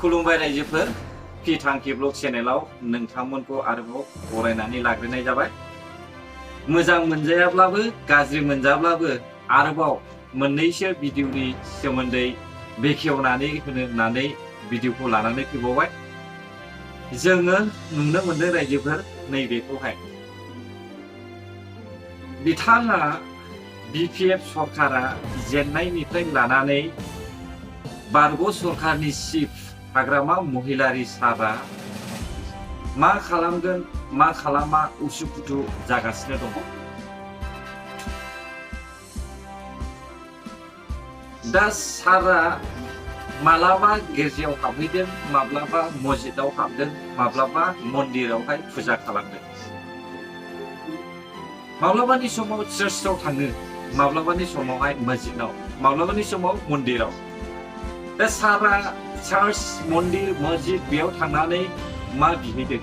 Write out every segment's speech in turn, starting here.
खुलुमबाय रायजोफोर फिथांखि ब्लग चेनेलाव नोंथांमोनखौ आरोबाव बरायनानै लाग्रोनाय जाबाय। मोजां मोनजायाब्लाबो गाज्रि मोनजाब्लाबो आरोबाव मोननैसो भिडिअनि सोमोन्दै बेखेवनानै होनो होननानै भिडिअखौ लानानै फैबावबाय। जोङो नुनो मोनदों रायजोफोर नैबेखौहाय बिथाङा BPF सरकारा जेननायनिफ्राय लानानै बारग' सरकारनि चिफ हाग्रामा महिलारि सारा मा खालामगोन मा खालामा उसुखुथु जागासिनो दङ। दा सारा मालाबा गिर्जायाव हाबहैदों, माब्लाबा मस्जिदाव हाबदों, माब्लाबा मन्दिरावहाय फुजा खालामदों, माब्लाबानि समाव चार्चआव थाङो, माब्लाबानि समावहाय मस्जिदाव, माब्लाबानि समाव मन्दिराव। दा सारा चार्च मन्दिर मस्जिद बेयाव थांनानै मा बिहैदों?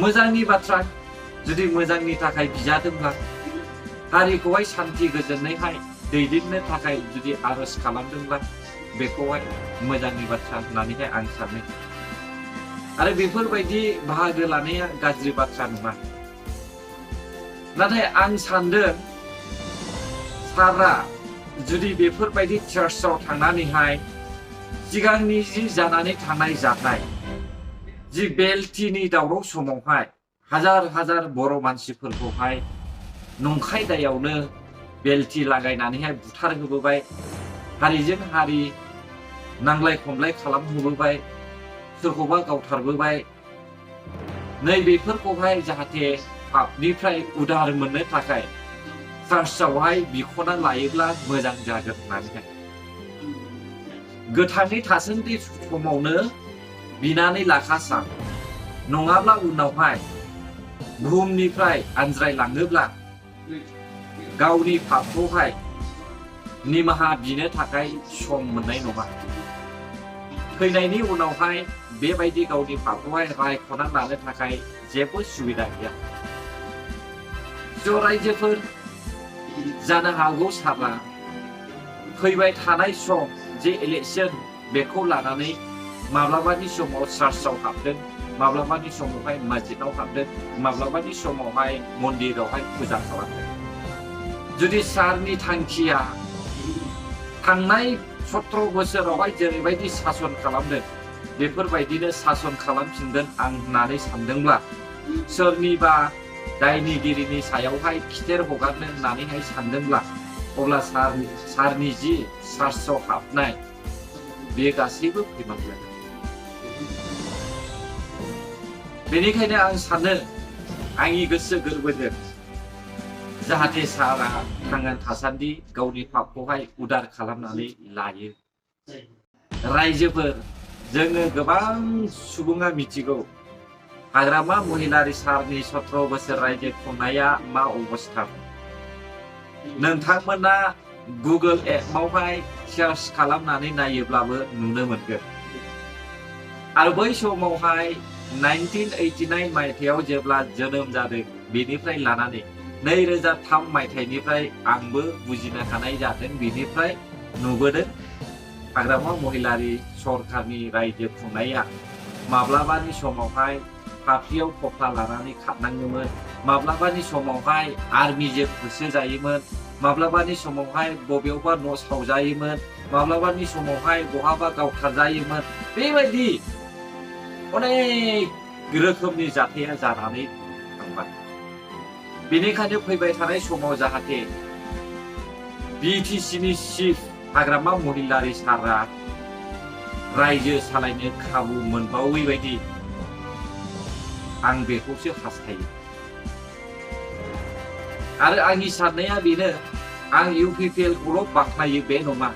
मोजांनि बाथ्रा, जुदि मोजांनि थाखाय बिजादोंब्ला हारिखौहाय सान्थि गोजोनैहाय दैदेननो थाखाय जुदि आर'ज खालामदोंब्ला बेखौहाय मोजांनि बाथ्रा होननानैहाय आं सानो। आरो बेफोरबायदि बाहागो लानाया गाज्रि बाथ्रा नङा। नाथाय आं सान्दों सारा जुदि बेफोरबायदि चार्चआव थांनानैहाय सिगांनि जि जानानै थानाय जाथाय, जि बेल्टिनि दावराव समावहाय हाजार हाजार बर' मानसिफोरखौहाय नंखाय दायावनो बेल्टि लागायनानैहाय बुथारहोबोबाय, हारिजों हारि नांलाय खमलाय खालामहोबोबाय, सोरखौबा गावथारबोबाय, नैबेफोरखौहाय जाहाथे पापनिफ्राय उदार मोननो थाखाय चार्चआवहाय बिख'ना लायोब्ला मोजां जागोन होननानैहाय गोथाङै थासान्दि समावनो बिनानै लाखासां, नङाब्ला उनावहाय बुहुमनिफ्राय आनज्रायलाङोब्ला गावनि पापखौहाय निमाहा बिनो थाखाय सम मोननाय नङा। फैनायनि उनावहाय बेबायदि गावनि पापखौहाय रायख'ना लानो थाखाय जेबो सुबिदा गैया। ज' रायजोफोर, जानो हागौ सारा फैबाय थानाय सम जे इलेक्सन बेखौ लानानै माब्लाबानि समाव चार्चआव हाबदों, माब्लाबानि समावहाय मस्जिदाव हाबदों, माब्लाबानि समावहाय मन्दिरावहाय फुजा खालामदों। जुदि सारनि थांखिया थांनाय 17 बोसोरावहाय जेरैबायदि सासन खालामदों बेफोरबायदिनो सासन खालामफिनगोन आं होननानै सानदोंब्ला, सोरनिबा दायनिगिरिनि सायावहाय खिथेर हगारनो होननानैहाय सानदोंब्ला, अब्ला सारनि जि चार्चआव हाबनाय बे गासैबो फैमाल। बेनिखायनो आं सानो आंनि गोसो गोरबोजों जाहाथे सारा थांनानै थासान्दि गावनि पापखौहाय उदार खालामनानै लायो। रायजोफोर, जोङो गोबां सुबुङा मिथिगौ हाग्रामा महिलारि सारनि 17 बोसोर रायजो खुंनाया मा अबस्था। नोंथांमोना गुगोल एपआवहाय सार्च खालामनानै नायोब्लाबो नुनो मोनगोन। आरो बै समावहाय 1989 मायथाइयाव जेब्ला जोनोम जादों, बेनिफ्राय लानानै 2003 मायथाइनिफ्राय आंबो बुजिनो हानाय जादों, बेनिफ्राय नुबोदों हाग्रामा महिलारि सरकारनि रायजो खुंनाया माब्लाबानि समावहाय फाफ्लियाव थफ्ला लानानै खारनाङोमोन, माब्लाबानि समावहाय आर्मिजों होसोजायोमोन, माब्लाबानि समावहाय बबेयावबा न' सावजायोमोन, माब्लाबानि समावहाय बहाबा गावथारजायोमोन। बेबायदि अनेक रोखोमनि जाथाया जानानै थांबाय। बेनिखायनो फैबाय थानाय समाव जाहाथे BTCनि चिफ हाग्रामा महिलारि सारा रायजो सालायनो खाबु मोनबावै बायदि आं बेखौसो हास्थायो। आरो आंनि साननाया बेनो, आं UPPL खौल' बाख्नायो बे नङा।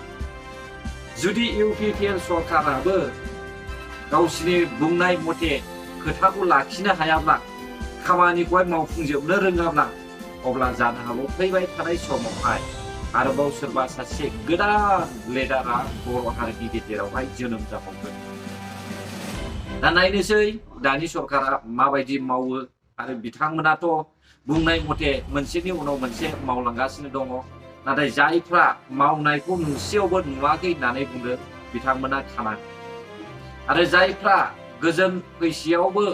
जुदि UPPL सरकाराबो गावसिनि बुंनाय मथे खोथाखौ लाखिनो हायाब्ला, खामानिखौहाय मावफुंजोबनो रोङाब्ला, अब्ला जानो हागौ फैबाय थानाय समावहाय आरोबाव सोरबा सासे गोदान लिडारा बर' हारिनि गेजेरावहाय जोनोम जाबावगोन। दा नायनोसै दानि सरकारा माबायदि मावो। आरो बिथांमोनाथ' बुंनाय मथे मोनसेनि उनाव मोनसे मावलांगासिनो दङ। नाथाय जायफ्रा मावनायखौ नुसेयावबो नुवाखै होननानै बुंदों बिथांमोना खाना। आरो जायफ्रा गोजोन फैसेयावबो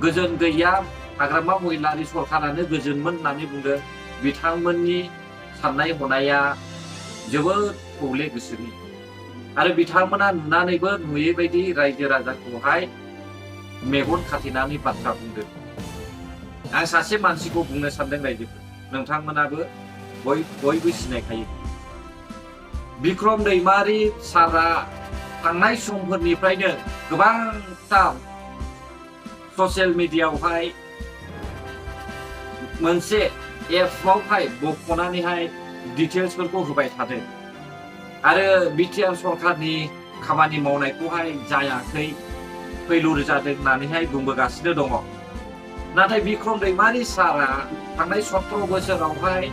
गोजोन गैया हाग्रामा महिलारि सरखारानो गोजोनमोन होननानै बुंदों बिथांमोननि साननाय हनाया जोबोद थौले गोसोनि आरो बिथांमोना नुनानैबो नुयै बायदि रायजो राजाखौहाय मेगन खाथेनानै बाथ्रा बुंदों। आं सासे मानसिखौ बुंनो सानदों रायजोफोर, नोंथांमोनाबो बयबो सिनायखायो। बिक्रम दैमारि सारा थांनाय समफोरनिफ्रायनो गोबांथा ससियेल मिडियायावहाय मोनसे एपआवहाय बख'नानैहाय डिटेल्सफोरखौ होबाय थादों आरो बिटिआर सरखारनि खामानि मावनायखौहाय जायाखै फैलुर जादों होननानैहाय बुंबोगासिनो दङ। नाथाय बिक्रम दैमारि सारा थांनाय 17 बोसोरावहाय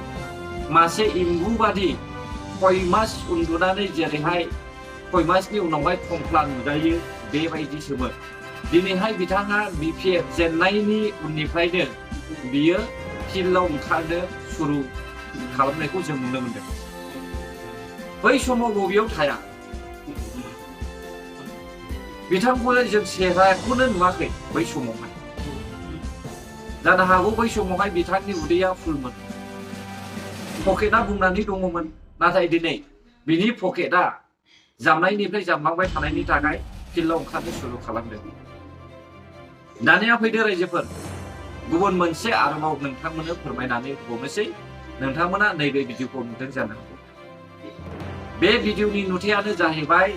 मासे एम्बु बादि 6 मास उन्दुनानै जेरैहाय 6 मासनि उनावहाय खंख्ला नुजायो बेबायदिसोमोन। दिनैहाय बिथाङा बिपिएफ जेननायनि उननिफ्रायनो बियो फिल्डआव ओंखारनो सुरु खालामनायखौ जों नुनो मोनदों। बै समाव बबेयाव थाया बिथांखौ जों चेहराखौनो नुवाखै बै समावहाय। जानो हागौ बै समावहाय बिथांनि उदैया फुलमोन, पकेटआ बुंनानै दङमोन। नाथाय दिनै बिनि पकेटआ जामनायनिफ्राय जामलांबाय थानायनि थाखाय फिल्डआव ओंखारनो सुरु खालामदों। दानिया फैदो रायजोफोर, गुबुन मोनसे आरोबाव नोंथांमोननो फोरमायनानै होबावनोसै। नोंथांमोना नैबे भिडिअखौ नुदों जानो हागौ। बे भिडिअनि नुथायानो जाहैबाय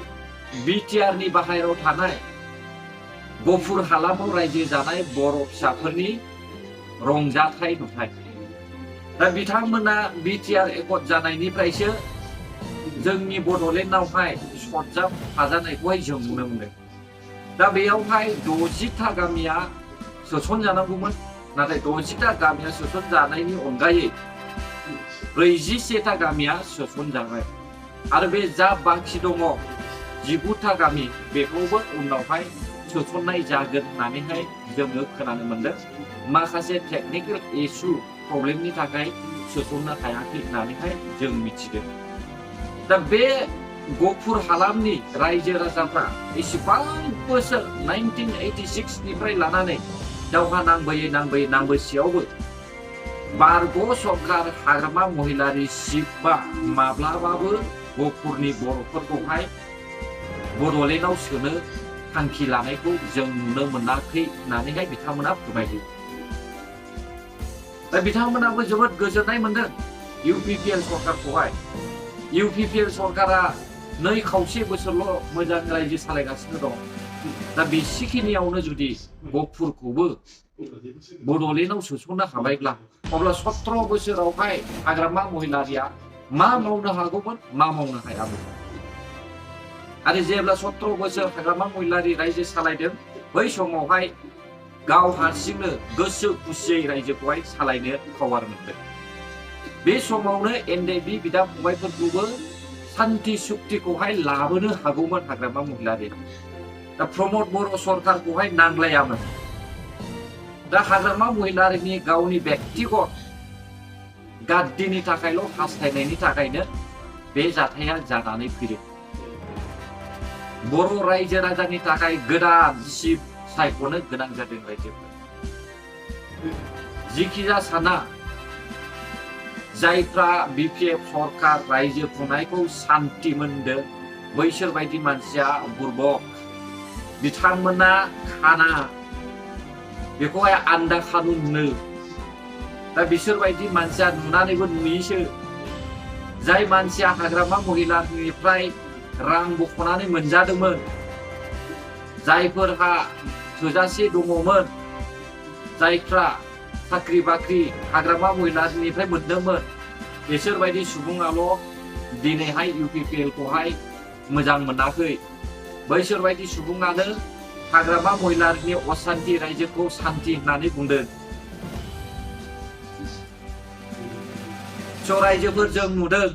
बिटिआरनि बाहेरायाव थानाय गफुर हालामाव रायजो जानाय बर' फिसाफोरनि रंजाथाइ नुथाय। दा बिथांमोना बिटिआर एकर्ड जानायनिफ्रायसो जोंनि बड'लेण्डआवहाय सरजाब थाजानायखौहाय जों नुनो मोनदों। दा बेयावहाय 60टा गामिया सोसनजानांगौमोन, नाथाय 60टा गामिया सोसनजानायनि अनगायै 41टा गामिया सोसनजाबाय आरो बे जा बाखि दङ 19टा गामि बेखौबो उनावहाय सोसननाय जागोन होननानैहाय जोङो खोनानो मोनदों। माखासे टेकनिकेल इस्यु प्रब्लेमनि थाखाय सोसननो हायाखै होननानैहाय जों मिथिदों। दा बे गफुर हालामनि रायजो राजाफ्रा एसेबां बोसोर 1986 निफ्राय लानानै दावहा नांबोसेयावबो बारग' सरखार हाग्रामा महिलारि शिबआ माब्लाबाबो गफुरनि बर'फोरखौहाय बड'लेण्डआव सोनो थांखि लानायखौ जों नुनो मोनाखै होननानैहाय बिथांमोना फोरमायदों। दा बिथांमोनाबो जोबोद गोजोननाय मोनदों इउपिपिएल सरखारखौहाय। इउपिपिएल सरखारा 2.5 बोसोरल' मोजां रायजो सालायगासिनो दं। दा बेसिखिनियावनो जुदि गफुरखौबो बड'लेण्डआव सोसननो हाबायब्ला अब्ला 17 बोसोरावहाय हाग्रामा महिलारिया मा मावनो हागौमोन, मा मावनो हायामोन। आरो जेब्ला 17 बोसोर हाग्रामा महिलारि रायजो सालायदों बै समावहाय गाव हारसिंनो गोसो खुसियै रायजोखौहाय सालायनो पावार मोनदों। बे समावनो एनडिएफबि बिदा फंबायफोरखौबो सान्ति सुक्तिखौहाय लाबोनो हागौमोन हाग्रामा महिलारिया। दा प्रमद बर' सरखारखौहाय नांलायामोन। दा हाग्रामा महिलारिनि गावनि व्यक्तिगत गाद्दिनि थाखायल' हास्थायनायनि थाखायनो बे जाथाया जानानै फैदों। बर' रायजो राजानि थाखाय गोदान चिफ सायख'नो गोनां जादों रायजोफोर। जिखिजा साना जायफ्रा बिपिएफ सरखार रायजो खुंनायखौ सान्ति मोनदों बैसोर बायदि मानसिया बुरबक, बिथांमोना खाना बेखौहाय आन्दा खानुननो। दा बिसोर बायदि मानसिया नुनानैबो नुयैसो। जाय मानसिया हाग्रामा महिलारिनिफ्राय रां बख'नानै मोनजादोंमोन, जायफोरहा थोजासे दङमोन, जायफ्रा साख्रि बाख्रि हाग्रामा महिलारिनिफ्राय मोनदोंमोन, बिसोर बायदि सुबुङाल' दिनैहाय इउपिपिएलखौहाय मोजां मोनाखै। बैसोर बायदि सुबुङानो हाग्रामा महिलारिनि असान्ति रायजोखौ सान्ति होननानै बुंदों। रायजोफोर जों नुदों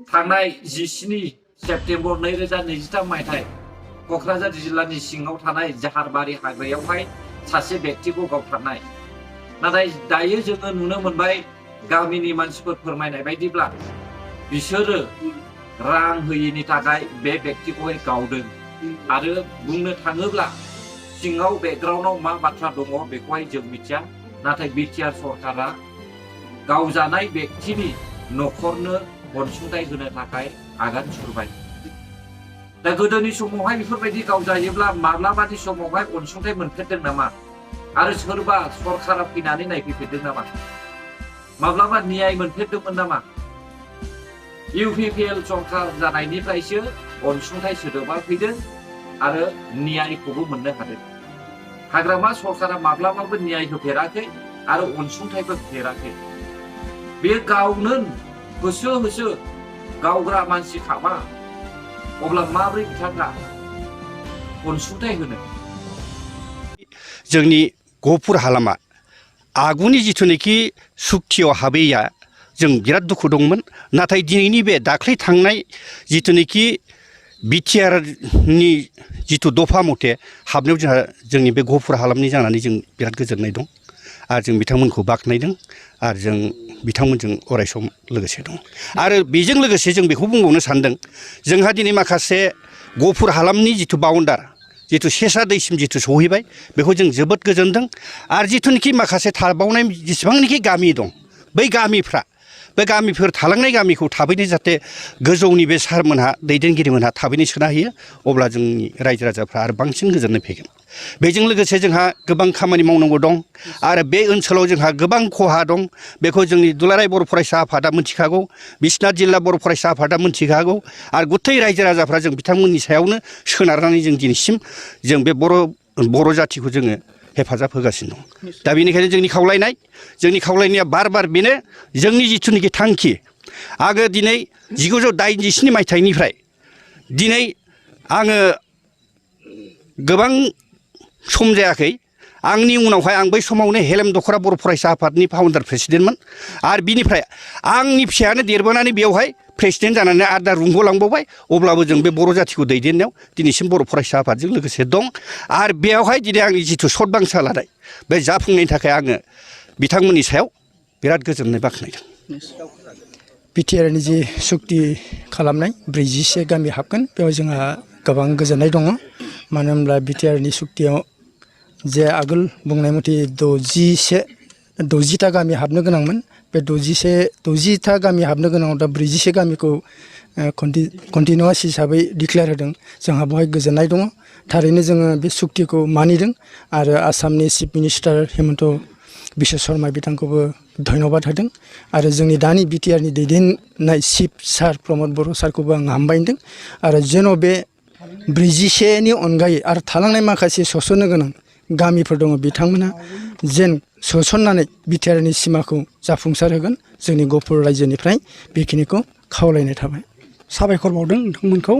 थांनाय 17 सेप्तेम्बर 2023 मायथाइ क'क्राझार जिल्लानि सिङाव थानाय जाहारबारि हाग्रायावहाय सासे व्यक्तिखौ गावथारनाय। नाथाय दायो जोङो नुनो मोनबाय गामिनि मानसिफोर फोरमायनाय बायदिब्ला बिसोरो रां होयिनि थाखाय बे बेक्तिखौहाय गावदों आरो बुंनो थाङोब्ला सिङाव बेकग्राउन्डआव मा बाथ्रा दङ बेखौहाय जों मिथिया नाथाय बिटिआर सरकारा गावजानाय बेक्तिनि न'खरनो अनसुंथाइ होनो थाखाय आगान सुरबाय दा गोदोनि समावहाय बेफोरबायदि गावजायोब्ला माब्लाबानि समावहाय अनसुंथाइ मोनफेरदों नामा आरो सोरबा सरकारा फैनानै नायफैफेरदों नामा माब्लाबा न्याय मोनफेरदोंमोन नामा इउपिपिएल सरकार जानायनिफ्रायसो अनसुंथाइ सोदोबा फैदों आरो न्यायखौबो मोननो हादों हाग्रामा सरकारा माब्लाबाबो न्याय होफेराखै आरो अनसुंथाइबो होफेराखै बे गावनो होसो होसो गावग्रा मानसि खाबा अब्ला माबोरै बिथांआ अनसुंथाइ होनो जोंनि गहपुर हालामा आगुनि जिथुनाखि सुक्तियाव हाबैया जों बिराद दुखु दंमोन नाथाय दिनैनि बे दाख्लै थांनाय जिथुनाखि बिटिआरनि जिथु दफा मथे हाबनायाव जोंहा जोंनि बे गहपुर हालामनि जानानै जों बिराद गोजोननाय दं आरो जों बिथांमोनखौ बाख्नायदों आरो जों बिथांमोनजों अरायसम लोगोसे दं आरो बेजों लोगोसे जों बेखौ बुंबावनो सानदों जोंहा दिनै माखासे गहपुर हालामनि जिथु बाउन्डार जिथु सेसा दैसिम जिथु सहैबाय बेखौ जों जोबोद गोजोनदों आरो जिथुनाखि माखासे थाबावनाय जेसेबांनाखि गामि दं बै गामिफ्रा बे गामिफोर थालांनाय गामिखौ थाबैनो जाहाथे गोजौनि बे सारमोनहा दैदेनगिरिमोनहा थाबैनो सोना होयो अब्ला जोंनि रायजो राजाफ्रा आरो बांसिन गोजोननाय फैगोन बेजों लोगोसे जोंहा गोबां खामानि मावनांगौ दं आरो बे ओनसोलाव जोंहा गोबां खहा दं बेखौ जोंनि दुलाराय बर' फरायसा आफादा मिथिखागौ बिश्वनाथ जिल्ला बर' फरायसा आफादा मिथिखागौ आरो गुथै रायजो राजाफ्रा जों बिथांमोननि सायावनो सोनारनानै जों दिनैसिम जों बे बर' जाथिखौ जोङो हेफाजाब होगासिनो दं दा बेनिखायनो जोंनि खावलायनाया बार बार बेनो जोंनि जिथुनाखि थांखि आगो दिनै 1987 मायथाइनिफ्राय दिनै आङो गोबां सम जायाखै आंनि उनावहाय आं बै समावनो हेलेम दख'रा बर' फरायसा आफादनि फाउन्डार प्रेसिडेन्टमोन आरो बिनिफ्राय आंनि फिसायानो देरबोनानै बेवहाय प्रेसिडेन्ट जानानै आरो दा रुंग'लांबावबाय अब्लाबो जों बे बर' जाथिखौ दैदेननायाव दिनैसिम बर' फरायसा आफादजों लोगोसे दं आरो बेवहाय दिनै आंनि जिथु सतबांसा लानाय बे जाफुंनायनि थाखाय आङो बिथांमोननि सायाव बिराद गोजोननाय बाख्नायदों बिटिआरनि जि सुक्ति खालामनाय 41 गामि हाबगोन बेयाव जोंहा गोबां गोजोननाय दङ मानो होनब्ला बिटिआरनि सुक्तियाव जे आगोल बुंनाय मथे 60टा गामि हाबनो गोनांमोन बे 60टा गामि हाबनो गोनाङाव दा 41 गामिखौ कन्टिनिउवास हिसाबै डिक्लेयार होदों जोंहा बेवहाय गोजोननाय दङ थारैनो जोङो बे सुक्तिखौ मानिदों आरो आसामनि चिफ मिनिस्टार हेमन्त बिश्व शर्मा बिथांखौबो धन्यबाद होदों आरो जोंनि दानि बिटिआरनि दैदेननाय चिफ सार प्रमद बर' सारखौबो आं हामबायदों आरो जेन' बे 41नि अनगायै आरो थालांनाय माखासे सोसननो गोनां गामिफोर दङ बिथांमोना जेन सोसननानै बिटिआरनि सिमाखौ जाफुंसार होगोन जोंनि गहपुर रायजोनिफ्राय बेखिनिखौ खावलायनाय थाबाय साबायखर बावदों नोंथांमोनखौ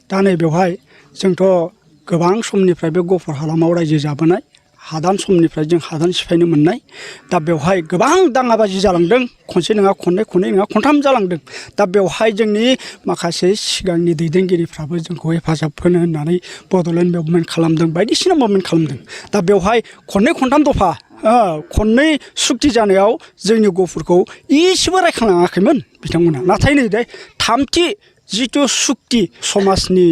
दा नै बेवहाय जोंथ' गोबां समनिफ्राय बे गहपुर हालामाव रायजो जाबोनाय हादान समनिफ्राय जों हादान सिफायनो मोननाय दा बेवहाय गोबां दाङाबाजि जालांदों खनसे नङा खननै नङा खनथाम जालांदों दा बेवहाय जोंनि माखासे सिगांनि दैदेनगिरिफ्राबो जोंखौ हेफाजाब होनो होननानै बड'लेण्ड मुभमेन्ट खालामदों बायदिसिना मुभमेन्ट खालामदों दा बेवहाय खनथाम दफा खननै सुक्ति जानायाव जोंनि गहपुरखौ इसेबो रायखांलाङाखैमोन बिथांमोना नाथाय नै दे थामथि जिथु सुक्ति समाजनि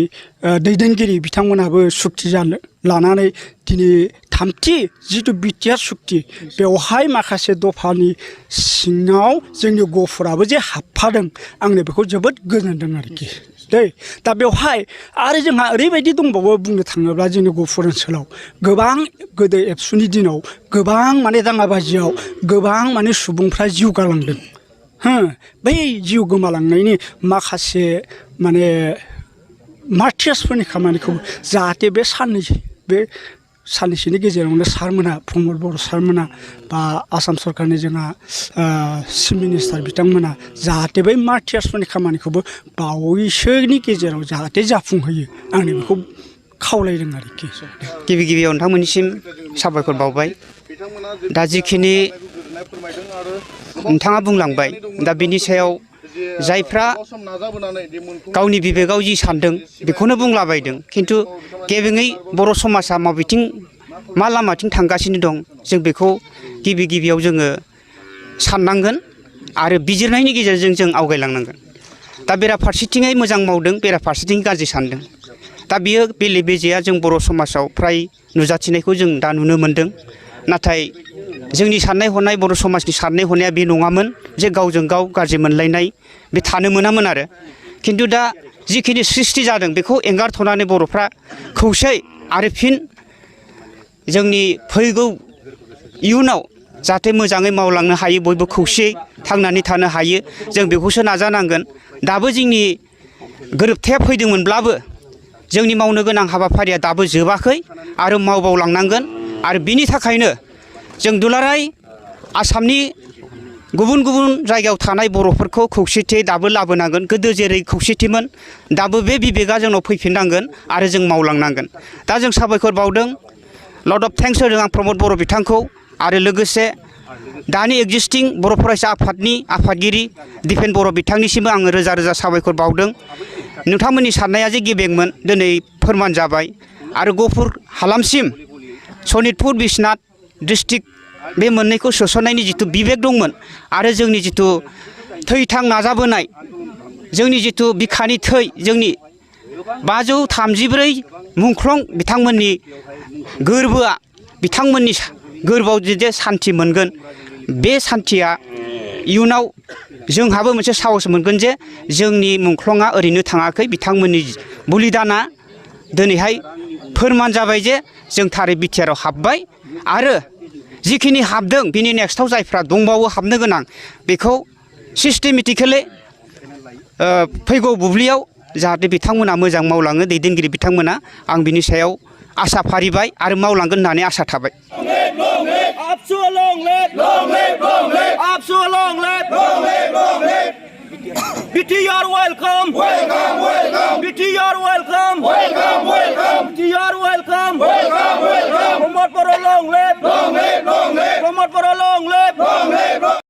दैदेनगिरि बिथांमोनाबो सुक्ति जानो लानानै दिनै थामथि जिथु बिटिआर सुक्ति बेवहाय माखासे दफानि सिङाव जोंनि गहपुराबो जे हाबफादों आंनो बेखौ जोबोद गोजोनदों आरोखि दा बेवहाय आरो जोंहा ओरैबायदि दंबावो बुंनो थाङोब्ला जोंनि गहपुर ओनसोलाव गोबां गोदो एबसुनि दिनाव गोबां माने दाङाबाजियाव गोबां माने सुबुंफ्रा जिउ गालांदों बै जिउ गोमालांनायनि माखासे माने मार्टियार्सफोरनि खामानिखौ जाहाथे बे साननैसोनि गेजेरावनो सारमोना प्रमद बर' सारमोना बा आसाम सरकारनि जोंहा चिफ मिनिस्टार बिथांमोना जाहाथे बै मार्टियार्सफोरनि खामानिखौबो बावैसोनि गेजेराव जाहाथे जाफुंहोयो आंनि बेखौ खावलायदों आरोखि गिबियाव नोंथांमोननिसिम साबायखर बावबाय दा जिखिनि नोंथाङा बुंलांबाय दा बिनि सायाव जायफ्रा गावनि बिबेगाव जि सानदों बेखौनो बुंलाबायदों खिन्थु गेबेङै बर' समाजा मा लामाथिं थांगासिनो दं जों बेखौ गिबियाव जोङो साननांगोन आरो बिजिरनायनि गेजेरजों जों आवगायलांनांगोन दा बेराफारसेथिङै मोजां मावदों, बेराफारसेथिं गाज्रि सानदों। दा बियो बेले बेजेया जों बर' समाजाव फ्राय नुजाथिनायखौ जों दा नुनो मोन्दों। नाथाय जोंनि साननाय हनाय, बर' समाजनि साननाय हनाया बे नङामोन जे गावजों गाव गाज्रि मोनलायनाय बे थानो मोनामोन आरो। खिन्थु दा जिखिनि सृष्टि जादों बेखौ एंगारथ'नानै बर'फ्रा खौसे आरो फिन जोंनि फैगौ इयुनाव जाहाथे मोजाङै मावलांनो हायो, बयबो खौसेयै थांनानै थानो हायो, जों बेखौसो नाजानांगोन। दाबो जोंनि गोरोबथाया फैदोंमोनब्लाबो जोंनि मावनो गोनां हाबाफारिया दाबो जोबाखै आरो मावबावलांनांगोन। आरो बिनि थाखायनो जों दुलाराय आसामनि गुबुन गुबुन जायगायाव थानाय बर'फोरखौ खौसेथियै दाबो लाबोनांगोन। गोदो जेरै खौसेथिमोन दाबो बे बिबेगा जोंनाव फैफिननांगोन आरो जों मावलांनांगोन। दा जों साबायखर बावदों, लर्ड अफ थेंक्स होदों आं प्रमद बर' बिथांखौ आरो लोगोसे दानि एक्जिस्टिं बर' फरायसा आफादनि आफादगिरि दिपेन बर' बिथांनिसिमबो आङो रोजा रोजा साबायखर बावदों। नोंथांमोननि साननाया जे गेबेंमोन दिनै फोरमान जाबाय आरो गफुर हालामसिम सनितपुर बिश्वनाथ डिस्ट्रिक्ट बे मोननैखौ सोसननायनि जिथु बिबेक दंमोन आरो जोंनि जिथु थैथां नाजाबोनाय, जोंनि जिथु बिखानि थै, जोंनि 534 मुंख्लं बिथांमोननि गोरबोआ, बिथांमोननि गोरबोआव जे सान्थि मोनगोन, बे सान्थिया इयुनाव जोंहाबो मोनसे साहस मोनगोन जे जोंनि मुंख्लंआ ओरैनो थाङाखै, बिथांमोननि बलिदाना दिनैहाय फोरमान जाबाय जे जों थारै बिटिआरआव हाबबाय आरो जिखिनि हाबदों बिनि नेक्स्टआव जायफ्रा दंबावो हाबनो गोनां बेखौ सिस्टेमेटिकेलि फैगौ बुब्लियाव जाहाथे बिथांमोना मोजां मावलाङो, दैदेनगिरि बिथांमोना, आं बिनि सायाव आसा फारिबाय आरो मावलांगोन होननानै आसा थाबाय। BTR welcome, welcome, welcome. BTR welcome, welcome, welcome. BTR welcome, welcome, welcome. Promote for a long live, long live, long live. Promote for a long live, long live, long live.